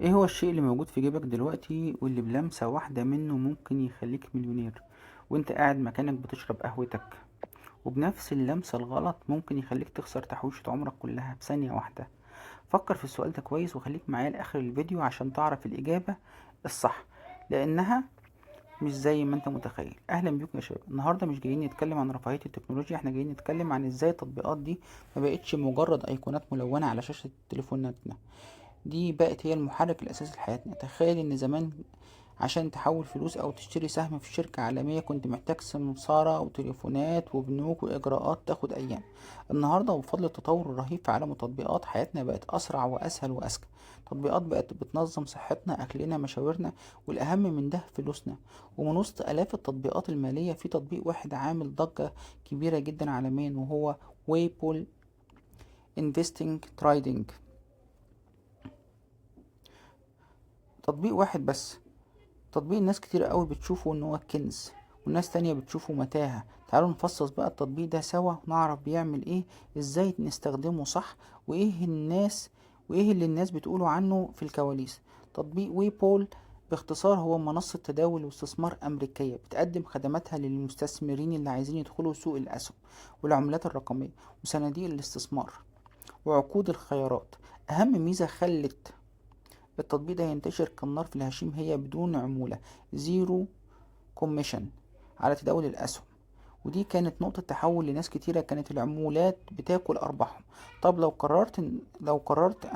ايه هو الشيء اللي موجود في جيبك دلوقتي واللي بلمسة واحدة منه ممكن يخليك مليونير وانت قاعد مكانك بتشرب قهوتك، وبنفس اللمسة الغلط ممكن يخليك تخسر تحويشة عمرك كلها في ثانية واحدة؟ فكر في السؤال ده كويس وخليك معايا لآخر الفيديو عشان تعرف الإجابة الصح، لأنها مش زي ما انت متخيل. اهلا بيكم يا شباب. النهارده مش جايين نتكلم عن رفاهية التكنولوجيا، احنا جايين نتكلم عن ازاي التطبيقات دي ما بقتش مجرد ايقونات ملونة على شاشة تليفوناتنا، دي بقت هي المحرك الاساسي لحياتنا. تخيل ان زمان عشان تحول فلوس او تشتري سهم في شركة عالمية كنت محتاج سمسارة وتليفونات وبنوك واجراءات تاخد ايام. النهاردة وبفضل التطور الرهيب في عالم التطبيقات حياتنا بقت اسرع واسهل واذكى. تطبيقات بقت بتنظم صحتنا، اكلنا، مشاورنا، والاهم من ده فلوسنا. ومن وسط الاف التطبيقات المالية في تطبيق واحد عامل ضجة كبيرة جدا عالميا، وهو Webull Investing Trading. تطبيق واحد بس، تطبيق ناس كتير قوي بتشوفه ان هو كنز والناس تانية بتشوفه متاهة. تعالوا نفصص بقى التطبيق ده سوا ونعرف بيعمل ايه، ازاي نستخدمه صح، وايه اللي الناس بتقوله عنه في الكواليس. تطبيق Webull باختصار هو منصة تداول واستثمار أمريكية بتقدم خدماتها للمستثمرين اللي عايزين يدخلوا سوق الأسهم والعملات الرقمية وصناديق الاستثمار وعقود الخيارات. أهم ميزة خلت التطبيق ده ينتشر كالنار في الهشيم هي بدون عمولة، zero commission على تداول الأسهم، ودي كانت نقطة تحول لناس كتيرة كانت العمولات بتاكل أرباحهم. طب لو قررت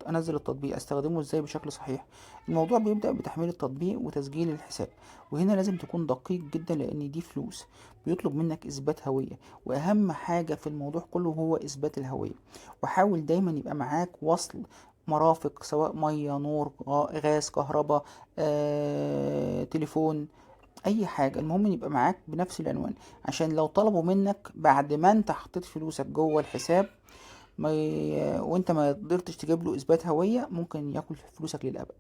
أنزل التطبيق أستخدمه إزاي بشكل صحيح؟ الموضوع بيبدأ بتحميل التطبيق وتسجيل الحساب، وهنا لازم تكون دقيق جدا لأن دي فلوس. بيطلب منك إثبات هوية، وأهم حاجة في الموضوع كله هو إثبات الهوية. وحاول دايما يبقى معاك وصل مرافق، سواء مية، نور، غاز، كهرباء، تليفون، اي حاجة، المهم يبقى معاك بنفس العنوان، عشان لو طلبوا منك بعد ما انت حطيت فلوسك جوه الحساب وانت ما قدرتش تجيب له اثبات هوية ممكن ياكل فلوسك للابد.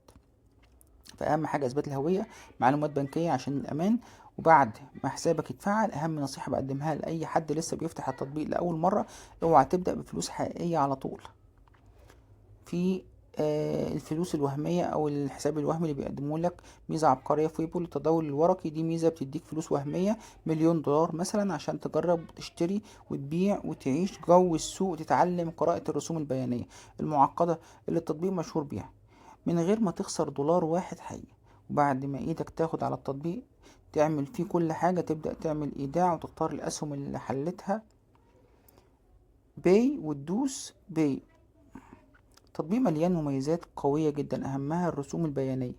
فاهم حاجة اثبات الهوية، معلومات بنكية عشان الامان. وبعد ما حسابك يتفعل، اهم نصيحة بقدمها لاي حد لسه بيفتح التطبيق لاول مرة، اوعى تبدأ بفلوس حقيقية على طول. في الفلوس الوهمية أو الحساب الوهمي اللي بيقدموه لك، ميزة عبقرية في Webull التداول الورقي. دي ميزة بتديك فلوس وهمية $1,000,000 مثلا عشان تجرب تشتري وتبيع وتعيش جو السوق وتتعلم قراءة الرسوم البيانية المعقدة اللي التطبيق مشهور بيها من غير ما تخسر دولار واحد حقيقي. وبعد ما ايدك تاخد على التطبيق تعمل فيه كل حاجة، تبدأ تعمل ايداع وتختار الأسهم اللي حلتها buy وتدوس buy. تطبيق مليان مميزات قوية جدا، أهمها الرسوم البيانية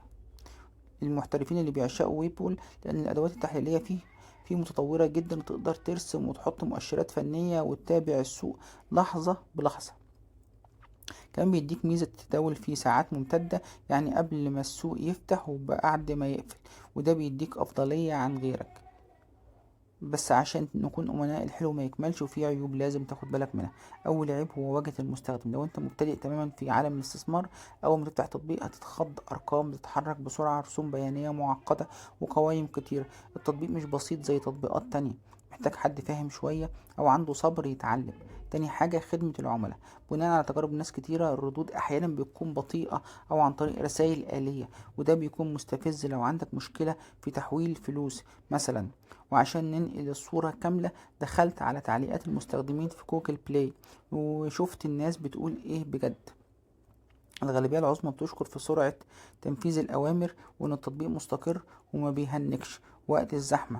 للمحترفين اللي بيعشقوا Webull، لأن الأدوات التحليلية فيه متطورة جدا، تقدر ترسم وتحط مؤشرات فنية وتتابع السوق لحظة بلحظة. كمان بيديك ميزة التداول في ساعات ممتدة، يعني قبل ما السوق يفتح وبعد ما يقفل، وده بيديك أفضلية عن غيرك. بس عشان نكون أمناء، الحلو ما يكملش وفيه عيوب لازم تاخد بالك منها. أول عيب هو واجهة المستخدم. لو أنت مبتدئ تماما في عالم الاستثمار، أول ما تفتح تطبيق هتتخض، أرقام بتتحرك بسرعة، رسوم بيانية معقدة، وقوائم كتير. التطبيق مش بسيط زي تطبيقات تانية، محتاج حد فاهم شوية أو عنده صبر يتعلم. تاني حاجة خدمة العملاء. بناء على تجارب ناس كتيرة، الردود أحيانا بتكون بطيئة أو عن طريق رسائل آلية، وده بيكون مستفز لو عندك مشكلة في تحويل فلوس مثلا. وعشان ننقل الصورة كاملة، دخلت على تعليقات المستخدمين في Google Play وشفت الناس بتقول ايه بجد. الغالبية العظمى بتشكر في سرعة تنفيذ الأوامر وإن التطبيق مستقر وما بيهنكش وقت الزحمة،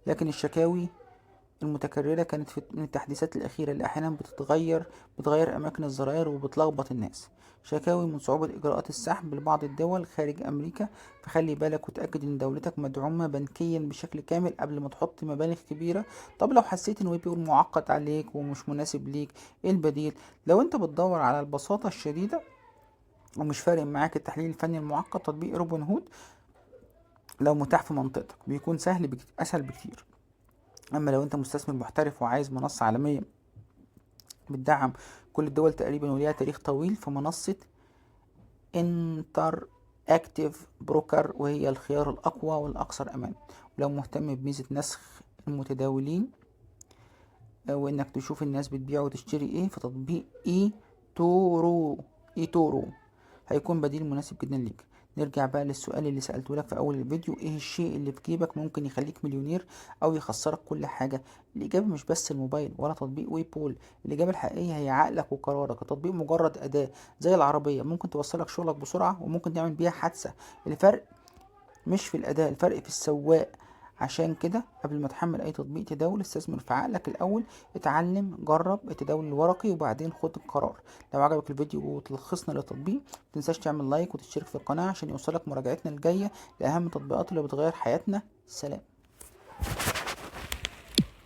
لكن الشكاوي المتكررة كانت من التحديثات الأخيرة اللي أحيانا بتغير أماكن الزراير وبتلخبط الناس. شكاوي من صعوبة إجراءات السحب لبعض الدول خارج أمريكا، فخلي بالك وتأكد إن دولتك مدعومة بنكيا بشكل كامل قبل ما تحط مبالغ كبيرة. طب لو حسيت إن Webull معقد عليك ومش مناسب ليك، إيه البديل؟ لو أنت بتدور على البساطة الشديدة ومش فارق معاك التحليل الفني المعقد، تطبيق روبن هود لو متاح في منطقتك بيكون أسهل بكتير. أما لو أنت مستثمر محترف وعايز منصة عالمية بتدعم كل الدول تقريبا وليها تاريخ طويل، فمنصة Interactive Broker وهي الخيار الأقوى والأكثر أمان. ولو مهتم بميزة نسخ المتداولين وإنك تشوف الناس بتبيع وتشتري إيه، فتطبيق eToro هيكون بديل مناسب جدا ليك. نرجع بقى للسؤال اللي سألته لك في أول الفيديو: إيه الشيء اللي في جيبك ممكن يخليك مليونير أو يخسرك كل حاجة؟ الإجابة مش بس الموبايل ولا تطبيق ويبول، الإجابة الحقيقية هي عقلك وقرارك. التطبيق مجرد أداة زي العربية، ممكن توصلك شغلك بسرعة وممكن تعمل بيها حادثة. الفرق مش في الأداة، الفرق في السواق. عشان كده قبل ما تحمل أي تطبيق تداول استثمر في عقلك الأول، اتعلم، جرب التداول الورقي وبعدين خد القرار. لو عجبك الفيديو وتلخصنا للتطبيق متنساش تعمل لايك وتشترك في القناة عشان يوصلك مراجعتنا الجاية لأهم التطبيقات اللي بتغير حياتنا. سلام.